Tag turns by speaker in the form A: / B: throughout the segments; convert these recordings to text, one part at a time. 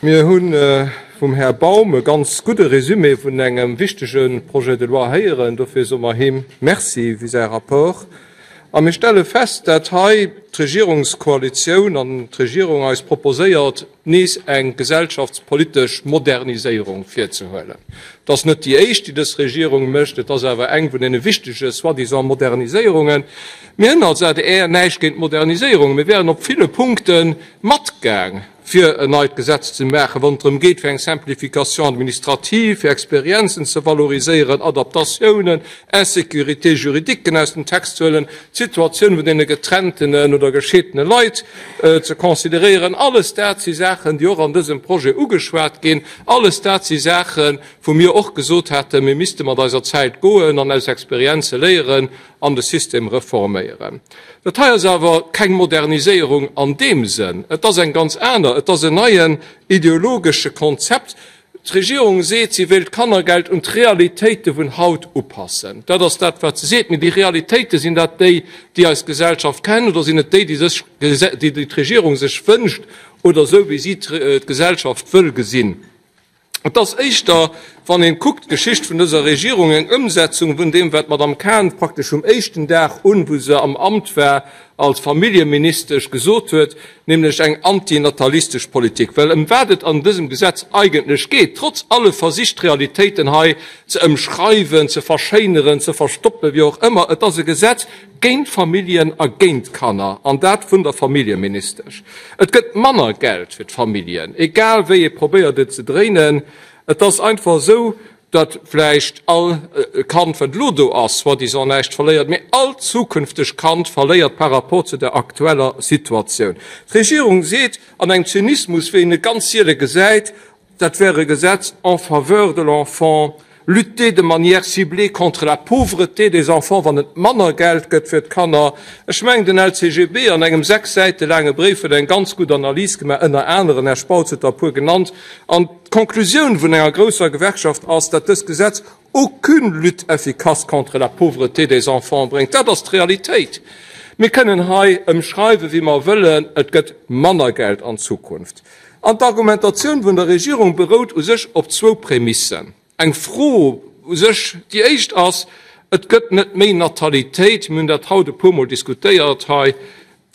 A: Mir hu vum Här Baum e ganz gudde Résumé vun engem wichtege Projet de loi héieren. Dofir soe mer him Merci fir säi Rapport. A mir stelle fest, dat hei d'Regierungskoalitioun an d'Regierung eis proposéiert, nees eng gesellschaftspolitesch Moderniséierung virzehuelen. Et ass net déi éischt, déi dës Regierung mécht, et ass awer eng vun deene wichtege soi-disant Moderniséierungen. Mir hunn als adr näischt géint Moderniséierungen. Mir wären op ville Punkte matgaang, fir en neit Gesetz ze maachen, wann et drëm geet, fir eng Simplification administrative, fir Experienzen ze valoriséieren, Adaptatiounen, Insécurité juridiquen aus dem Text ze huelen, d'Situatioun vun deene getrenntenen oder gescheetene Leit ze consideréieren. Alles dat si Saachen, déi och an dësem Projet ugeschwat ginn. Alles dat si Saachen, wou mir och gesot haten, mir misste mat eiser Zäit goen an aus Experienze léieren an de System reforméieren. Dat hei ass awer keng Moderniséierung an deem Sënn. Et ass eng ganz aner. Et ass en neien ideologesche Konzept. D'Regierung seet, si wéilt d'Kannergeld un d'Realitéite vun haut upassen. Dat ass dat, wat se seet. Mee déi Realitéite, sinn dat déi, déi eis Gesellschaft kennt, oder sinn et déi, déi sech, déi d'Regierung sech wënscht oder esou wéi si d'Gesellschaft wëll gesinn? Et ass éischter, wann een kuckt, d'Geschicht vun dëser Regierung, eng Ëmsetzung vun deem, wat d'Madame Cahen praktesch vum éischten Dag un, wou se am Amt war als Familljeministesch, gesot huet, nämlech eng antinatalistesch Politik. Well ëm wat et an dësem Gesetz eigentlech geet, trotz alle Versich, d'Realitéiten hei ze ëmschreiwen, ze verschéineren, ze verstoppen, wéi och ëmmer, et ass e Gesetz géint Familljen a géint Kanner, an dat vun der Familljeministesch. Et gëtt manner Geld fir d'Familljen, egal wéi ee probéiert et ze dréinen. Et ass einfach esou, datt vläicht all Kand, wat elo do ass, soi-disant näischt verléiert, mee all zukünfteg Kand verléiert par rapport zu der aktueller Situatioun. D'Regierung seet an engem Zynismus, wéi een e ganz siele gesäit, Dat wär e Gesetz en faveur de l'enfant, lutter de manière ciblée contre la pauvreté des enfants, wann et manner Geld gëtt fir d'Kanner. Ech mengen, den LCGB an engem 6 Säite laange Bréif huet eng ganz gutt Analys gemaach, ënner aneren, Här Spautz huet der e puer genannt, an d'Konklusioun vun enger grousser Gewerkschaft ass, dat dëst Gesetz aucune lutte efficace contre la pauvreté des enfants bréngt. Dat ass d'Realitéit. Mir kënnen hei ëmschreiwen, wéi mer wëllen, et gëtt manner Geld an Zukunft. An d'Argumentatioun vun der Regierung berout u sech op zwou Prämissen. Eng Fro u sech, déi éischt ass, Et gëtt net méi Natalitéit, mir hunn dat haut e puermol diskutéiert hei,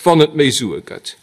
A: wann et méi Sue gëtt.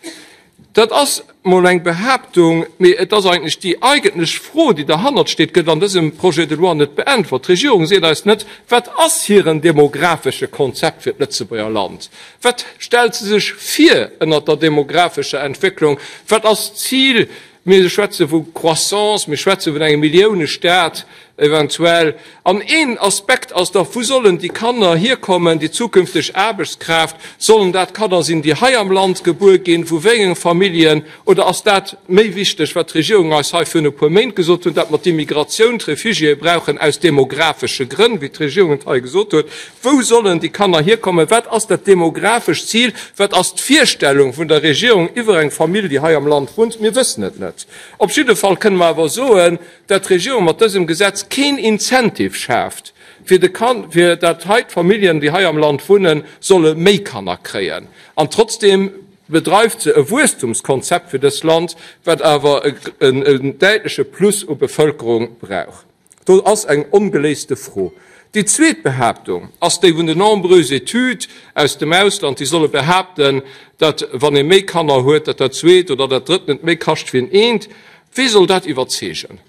A: Dat ass mol eng Behaaptung, mee et ass eigentlech déi eigentlech Fro, déi derhannert steet, gëtt an dësem Projet de loi net beäntwert. D'Regierung seet eis net, Wat ass hiren demographesche Konzept fir d'Lëtzebuerger Land? Wat stellt se sech vir ënnert der demographescher Entwécklung? Wat ass d'Zil? Mir schwätze vu Croissance, mir schwätze vun engem Milliounestaat eventuell. An een Aspekt ass dach, Wou sollen déi Kanner hierkommen, déi zukünfteg Aarbechtskraaft? Sollen dat Kanner sinn, déi hei am Land gebuer ginn? Vu wéi enge Familljen? Oder ass dat méi wichteg, wat d'Regierung eis hei virun e puer Méint gesot huet, dat mer d'Immigratioun, d'Refugiéë brauchen aus demographesche Grënn, wéi d'Regierung et hei gesot huet? Wou sollen déi Kanner hierkommen? Wat ass dat demographescht Zil? Wat ass d'Virstellung vun der Regierung iwwer eng Famill, déi hei am Land wunnt? Mir wëssen et net. Op jidde Fall kënne mer awer soen, dat d'Regierung mat dësem Gesetz keen Incentive schaaft, fir de Kan-, fir dat hei d'Familljen, déi hei am Land wunnen, solle méi Kanner kréien. An trotzdeem bedreift se e Wuesstumskonzept fir dës Land, wat awer en däitleche Plus u Bevëlkerung brauch. Do ass eng ongeléiste Fro. Déi zweet Behaaptung ass déi vun den nombreuses études aus dem Ausland, déi solle behaapten, datt wann ee méi Kanner huet, datt dat zweet oder dat drëtt net méi kascht wéi en eent. Wee soll dat iwwerzeegen?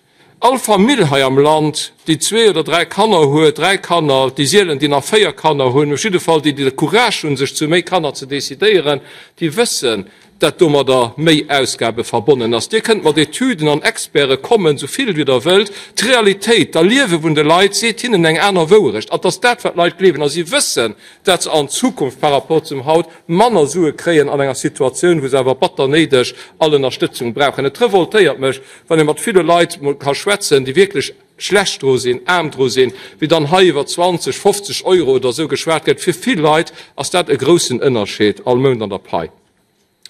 A: All Famill hei am Land, déi zwee oder dräi Kanner huet, dräi Kanner, déi sielen, déi nach véier Kanner hunn, op jidde Fall déi, déi de Courage hunn, sech zu méi Kanner ze decidéieren, déi wëssen, dat domadder méi Ausgabe verbonnen ass. Dir kënnt mat Etüden an Experte kommen, esou vill wéi Der wëllt, d'Realitéit, d'Erliewe vun de Leit seet hinnen eng aner Wouerecht. An et ass dat, wat d'Leit gleewen. A si wëssen, dat se an Zukunft par rapport zum haut manner Sue kréien an enger Situatioun, wou se awer batter néideg all Ënnerstëtzung brauchen. Et revoltéiert mech, wann ee mat ville Leit mol ka schwätzen, déi wierklech schlecht dru sinn, aarm dru sinn, wéi dann hei iwwer 20, 50 Euro oder esou geschwat gëtt. Fir vill Leit ass dat e groussen Ënnerscheed all Mount an der Pai.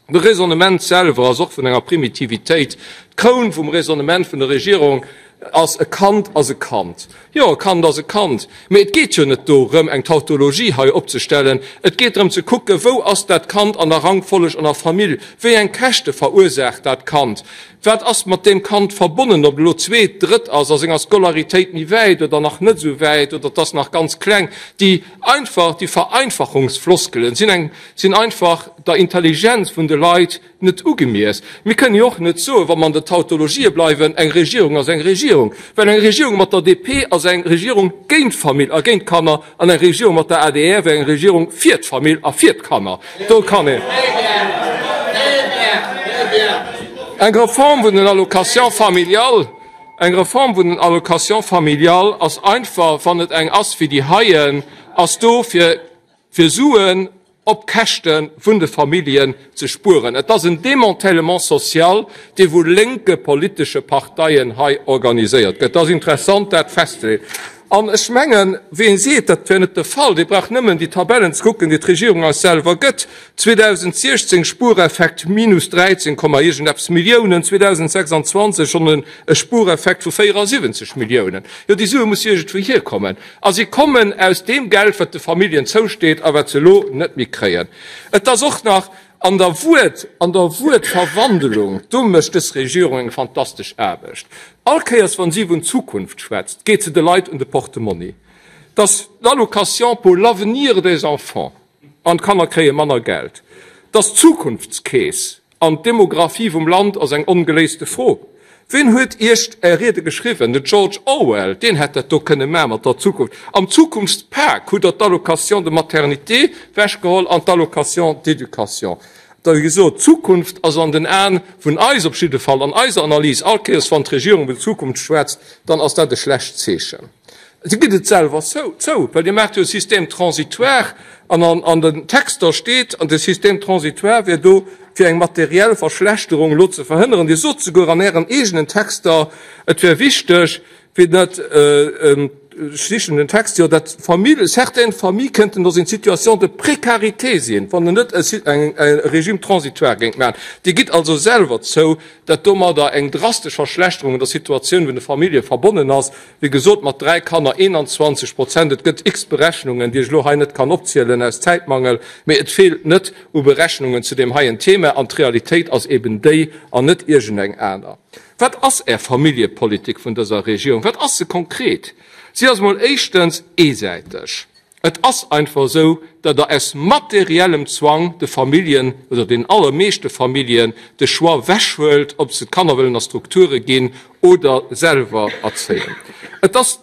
A: De Raisonnement selwer ass och vun enger Primitivitéit. D'Kroun vum Raisonnement vun der Regierung. ass, E Kand ass e Kand. Jo, e Kand ass e Kand. Mee et geet jo net dorëm, eng Tautologie hei opzestellen. Et geet drëm ze kucken, Wou ass dat Kand an der Rangfolleg an der Famill? Wéi eng Käschte verursaacht dat Kand? Wat ass mat deem Kand verbonnen, ob et elo zweet, drëtt ass, a senger Scolaritéit méi wäit oder nach net esou wäit oder et ass nach ganz kleng? Déi einfach, déi Vereinfachungsfloskelen sinn eng, sinn einfach der Intelligenz vun de Leit net ugemiess. Mir kënnen jo och net soen, wa mer an den Tautologië bleiwen, eng Regierung ass eng Regierung, well eng Regierung mat der DP ass eng Regierung géint d'Famill a géint d'Kanner an eng Regierung mat der adr wär eng Regierung fir d'Famill a fir d'Kanner. Do kann een. Eng Reform vun den Allocations familiales, eng Reform vun den Allocations familiales ass einfach, wann et eng ass wéi déi heien, ass do fir fir Suen op Käschte vun de Familljen ze spueren. Et ass en Démantèlement social, dee vu lénke politesche Parteien hei organiséiert gëtt. Et ass interessant, dat festzeleeën. An ech mengen, ween seet, dat wär net de Fall, dee brauch nëmmen déi Tabellen ze kucken, déi d'Regierung eis selwer gëtt, 2016 Spuereffekt minus 13 Komma iergendeppes Milliounen, 2026 schonn e Spuereffekt vu 74 Milliounen. Jo, déi Sue musse iergendwou hierkommen. A si kommen aus deem Geld, wat de Familljen zousteet a wat se elo net méi kréien. Et ass och nach an der Wuert, an der Wuertverwandelung, do mécht dës Regierung eng fantastesch Aarbecht. All Kéiers, wa si vun Zukunft schwätzt, geet se de Leit un de Portemonni. Dass d'Allocation pour l'avenir des enfants, an d'Kanner kréie manner Geld, dass d'Zukunftskeess, An d'Demographie vum Land ass eng ongeléiste Fro. Ween huet Iech Är Riede geschriwwen? De George Orwell, deen hätt dat do kënne maachen mat der Zukunft. Am Zukunftspak hutt Der d'Allocation de maternité wechgeholl an d'Allocation d'éducation. Da wéi gesot, d'Zukunft ass an den Aen vun eis op jidde Fall, an eiser Analys, all Kéiers wann d'Regierung iwwer d'Zukunft schwätzt, dann ass dat e schlecht Zeechen. Dir gitt et selwer zou, well Dir maacht jo e Système transitoire an an den Texter steet, an de Système transitoire wär do, fir eng materiell Verschlechterung elo ze verhënneren. Dir sot souguer an Ären eegenen Texter, et wär wichteg, fir net, ech sichen den Text, jo, dat Famille, certaines familles kënnten dans une situation de précarité sinn, wann en net e Régime transitoire géingt maachen. Dir gitt also selwer zou, dat domadder eng drastesch Verschlechterung an der Situatioun vun de Famillje verbonnen ass. Wéi gesot, mat 3 Kanner 21 Prozent. Et gëtt x Berechnungen, déi ech elo hei net kann opzielen aus Zäitmangel, mee et feelt net u Berechnungen zu deem heien Thema. An d'Realitéit ass eben déi an net iergendeng aner. Wat ass Är Familljepolitik vun dëser Regierung? Wat ass se konkret? Si ass emol éischtens eesäiteg. Et ass einfach esou, datt Der aus materiellem Zwang de Familljen oder den allermeeschte Familljen de Choix wechhuelt, ob se d'Kanner wëllen a Strukture ginn oder selwer erzéien. Et ass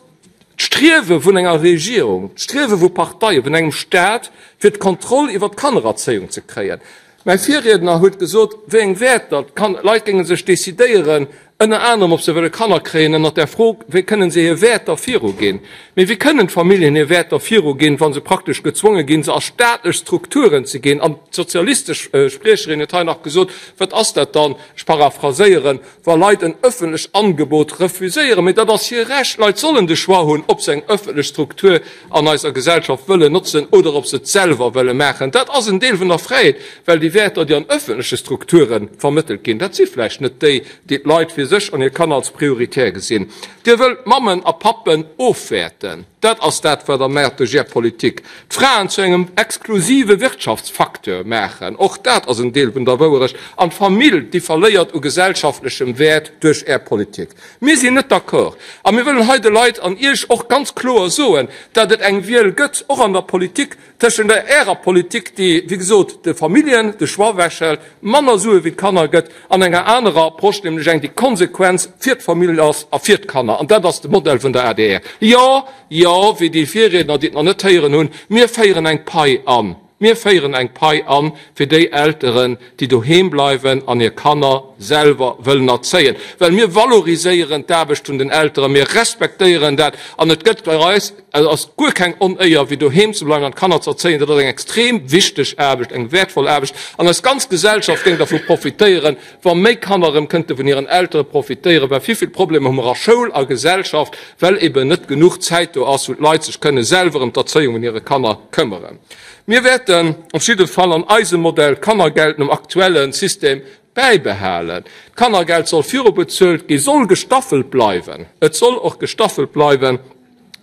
A: d'Striewe vun enger Regierung, d'Striewe vu Parteien, vun engem Stat, fir d'Kontroll iwwert d'Kannererzéiung ze kréien. Mäi Virriedner huet gesot, wéi eng Wäerter d'Leit géinge sech decidéieren, ënner anerem, ob se wëlle Kanner kréien, ënner der Fro, wéi kënnen se hir Wäerter viruginn. Mee wéi kënnen d'Familljen hir Wäerter viruginn, wa se praktesch gezwonge ginn, se a staatlech Strukturen ze ginn? An d'sozialistesch Spriecherin huet hei nach gesot, Wat ass dat dann, ech paraphraséieren, wa Leit en ëffentlech Angebot refuséieren? Mee dat ass hir Recht. D'Leit sollen de Choix hunn, ob se eng ëffentlech Struktur an eiser Gesellschaft wëllen notzen oder ob se et selwer wëlle maachen. Dat ass en Deel vun der Fräiheet, well déi Wäerter, déi an ëffentleche Strukture vermëttelt ginn, dat si vläicht net déi, déi d'Leit fir sech an hir Kanner als prioritär gesinn. Dir wëllt Mammen a Pappen ofwäerten. Dat ass dat, wat Der maacht duerch Är Politik. D'Fraen zu engem exklusive Wirtschaftsfacteur maachen, och dat ass en Deel vun der Wouerecht. An d'Famill, déi verléiert u gesellschaftlechem Wäert duerch Är Politik. Mir sinn net d'accord a mir wëllen hei de Leit an Iech och ganz kloer soen, dat et eng Wiel gëtt, och an der Politik, tëschent der Ärer Politik, déi, wéi gesot, de Familljen de Choix wechhält, manner Sue wéi d'Kanner gëtt, an enger anerer Approche, nämlech eng, déi Konsequenz fir d'Famill ass a fir d'Kanner. An dat ass de Modell vun der adr. Jo, jo, wéi déi Virriedner, déi et nach net héieren hunn, mir féieren eng Pai an. Mir féieren eng Pai an fir déi Elteren, déi doheem bleiwen an hir Kanner selwer wëllen erzéien, well mir valoriséieren d'Aarbecht vun den Elteren, mir respektéieren dat an et gëtt bei eis, et ass guer keng Onéier wéi doheem ze bleiwen an d'Kanner ze erzéien, dat ass eng extrem wichteg Aarbecht, eng wäertvoll Aarbecht an eis ganz Gesellschaft géing dervu profitéieren, wa méi Kanner erëm kënnte vun hiren Eltere profitéieren, well vill Problemer hu mer a Schoul a Gesellschaft, well eben net genuch Zäit do ass, wou d'Leit sech kënne selwer ëm d'Erzéiung vun hire Kanner këmmeren. Mir wäerten op jidde Fall an eisem Modell d'Kannergeld nom aktuelle System. bäibehalen. D'Kannergeld soll virubezuelt ginn, soll gestaffelt bleiwen. Et soll och gestaffelt bleiwen.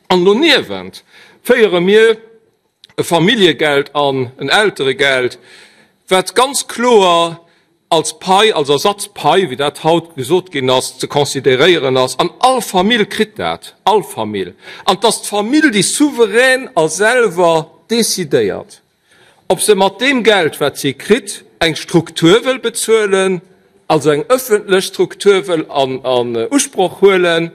A: An doniewent féiere mir e Familljegeld an, en Elteregeld, wat ganz kloer als Pai, als Ersatzpai, wéi dat haut gesot ginn ass, ze consideréieren ass. An all Famill kritt dat, all Famill. An et ass d'Famill, déi souverän a selwer decidéiert, ob se mat deem Geld, wat si kritt, eng Struktur wëll bezuelen, also eng ëffentlech Struktur wëll an Usproch huelen,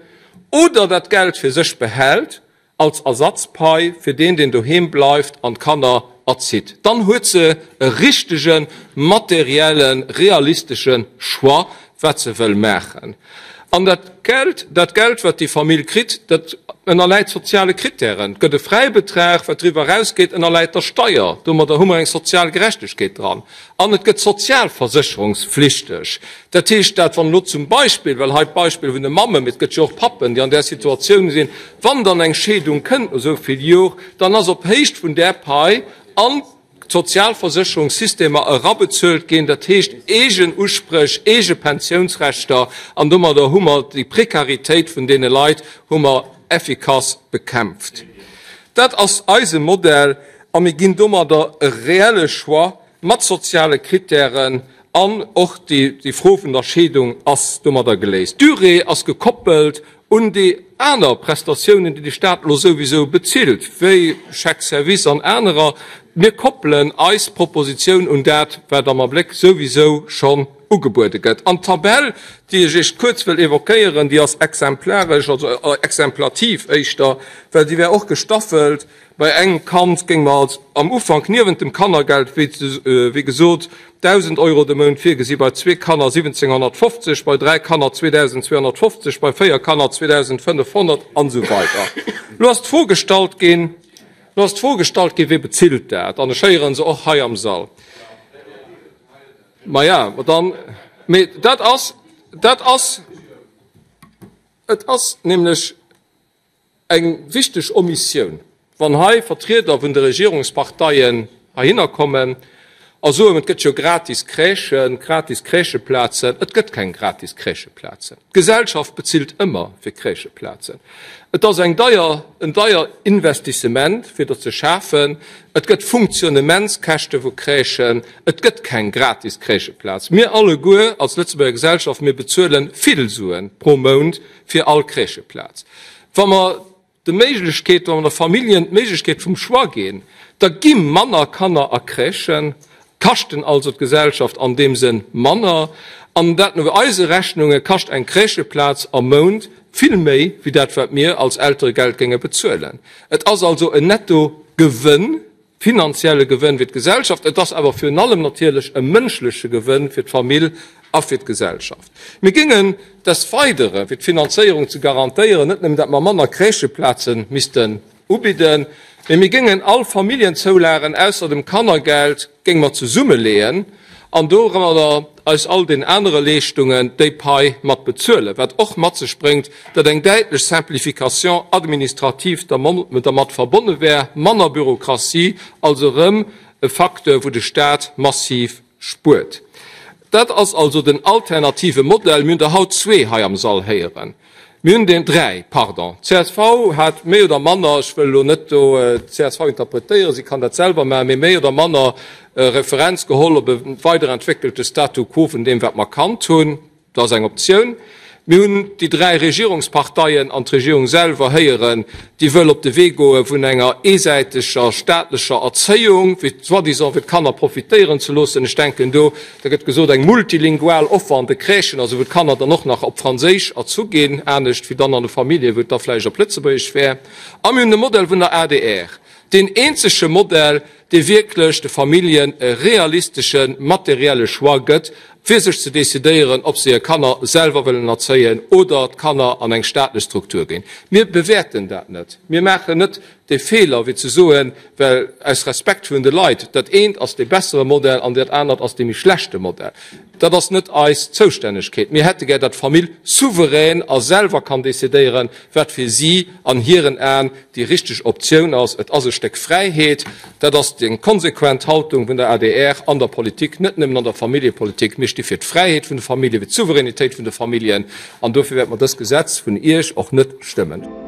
A: oder dat Geld fir sech behält als Ersatzpai fir deen, deen doheem bleift an d'Kanner erzitt. Dann huet se e richtegen, materiellen, realistesche Choix, wat se wëll maachen. An dat Geld, dat Geld, wat déi Famill kritt, dat ënnerläit soziale Krittären. Et gëtt e Fräibetrag, wat driwwer erausgeet, ënnerläit der Steier. Domadder hu mer eng sozial Gerechtegkeet dran. An et gëtt sozialversécherungsflichteg. Dat heescht, dat wann elo zum Beispill, well hei d'Beispill vun de Mammen, mee et gëtt jo och Pappen, déi an där Situatioun sinn, wann dann eng Scheedung kënnt no esou vill Jor, dann ass op Héicht vun där Pai an d'Sozialversécherungssystemer erabezuelt ginn, dat heescht eegen Uspréch, eege Pensiounsrechter, an domadder hu mer déi Prekaritéit vun deene Leit hu mer effikass bekämpft. Dat ass eise Modell a mir ginn domadder e reelle Choix mat soziale Krittären an och déi Fro vun der Scheedung ass domadder geléist. D'Durée ass gekoppelt un déi aner Prestatiounen, déi de Stat elo souwisou bezilt, wéi Chèque-service an anerer. Mir koppelen eis Propositioun un dat, wat am Abléck souwisou schonn ugebuede gëtt. An d'Tabell, déi ech Iech kuerz wëll évoquéieren, déi ass exemplaresch, also exemplativ éischter, well déi wär och gestaffelt. Bei engem Kand géinge mer als am Ufank niewent dem Kannergeld, wéi gesot, 1.000 Euro de Mount virgesi, bei zwee Kanner 1.750, bei dräi Kanner 2.250, bei véier Kanner 2.500 an esou weider. Elo ass d'Fro gestallt ginn, elo ass d'Fro gestallt ginn, Wie bezilt dat? An ech héiere se och hei am Sall. Maja, ma dann, mee dat ass, dat ass, et ass nämlech, Eng wichteg Omissioun, wann hei Vertrieder vun de Regierungsparteien heihinner kommen a soen, et gëtt jo gratis Crèchen, gratis Crècheplazen. Et gëtt keng gratis Crècheplazen. D'Gesellschaft bezilt ëmmer fir Crècheplazen. Et ass eng deier, en deier Investissement, fir der ze schafen. Et gëtt Funktionnementskäschte vu Crèchen. Et gëtt keng gratis Crècheplaz. Mir alleguer als Lëtzebuerger Gesellschaft, mir bezuele vill Sue pro Mount fir all Crècheplaz. Wa mer de Méiglechkeet, wa mer de Familljen d'Méiglechkeet vum Choix ginn, da gi manner Kanner a Crèchen, kaschten also d'Gesellschaft an deem Sënn manner. An dat no eise Rechnunge kascht eng Crècheplaz am Mount vill méi wéi dat wat mir als Elteregeld géinge bezuelen. Et ass also en Nettogewënn finanzielle Gewënn fir d'Gesellschaft, et ass awer virun allem natierlech e mënschleche Gewënn fir d'Famill a fir d'Gesellschaft. Mir géingen des Weidere, fir d'Finanzéierung ze garantéieren, net nëmmen, datt mer manner Crècheplaze missten ubidden, mee mir géingen all Familljenzoulagen ausser dem Kannergeld géinge mer zesummeleeën an domadder aus all den anere Leeschtungen déi Pai mat bezuelen, wat och mat sech bréngt, datt eng däitlech Simplification administrative dermat verbonne wär, manner Bürokratie, also erëm e Facteur, wou de Stat massiv spuert. Dat ass also den alternative Modell. Mir hunn der haut zwee hei am Sall héieren. Mir hunn deen, dräi, pardon. D'CSV hat méi oder manner, ech wëll elo net do d'CSV interpretéieren, si kann dat selwer maachen, mee méi oder manner Referenz geholl op e weiderentwéckelte Statu quo vun deem, wat mer kannt hunn. Dat ass eng Optioun. Mir hunn déi dräi Regierungsparteien an d'Regierung selwer héieren, déi wëll op de Wee goe vun enger eesäiteger staatlecher Erzéiung, fir soi-disant fir d'Kanner profitéieren ze loossen. Ech denken do, da gëtt gesot, eng multilingual Offer an de Crèchen, also wou d'Kanner dann och nach op Franséisch erzu ginn, anescht wéi dann an de Familljen, wou et da vläicht op Lëtzebuergesch wär. A mir hunn de Modell vun der adr, deen eenzege Modell, dee wierklech de Familljen e realistesche materielle Choix gëtt, fir sech ze decidéieren, ob se hir Kanner selwer wëllen erzéien oder d'Kanner an eng staatlech Struktur ginn. Mir bewäerten dat net. Mir maachen net de Feeler, fir ze soen, well aus Respekt virun de Leit, dat eent ass dee bessere Modell an dat anert ass dee méi schlechte Modell. Dat ass net eis Zoustännegkeet. Mir hätte gär, datt d'Famill souverän a selwer kann decidéieren, wat fir si an hiren Aen déi richteg Optioun ass. Et ass e Stéck Fräiheet. Dat ass eng konsequent Haltung vun der adr an der Politik, net nëmmen an der Familljepolitik. Mir sti fir d'Fräiheet vun de Familljen, fir d'Souveränitéit vun de Familljen an dofir wäerte mer dëst Gesetz vun Iech och net stëmmen.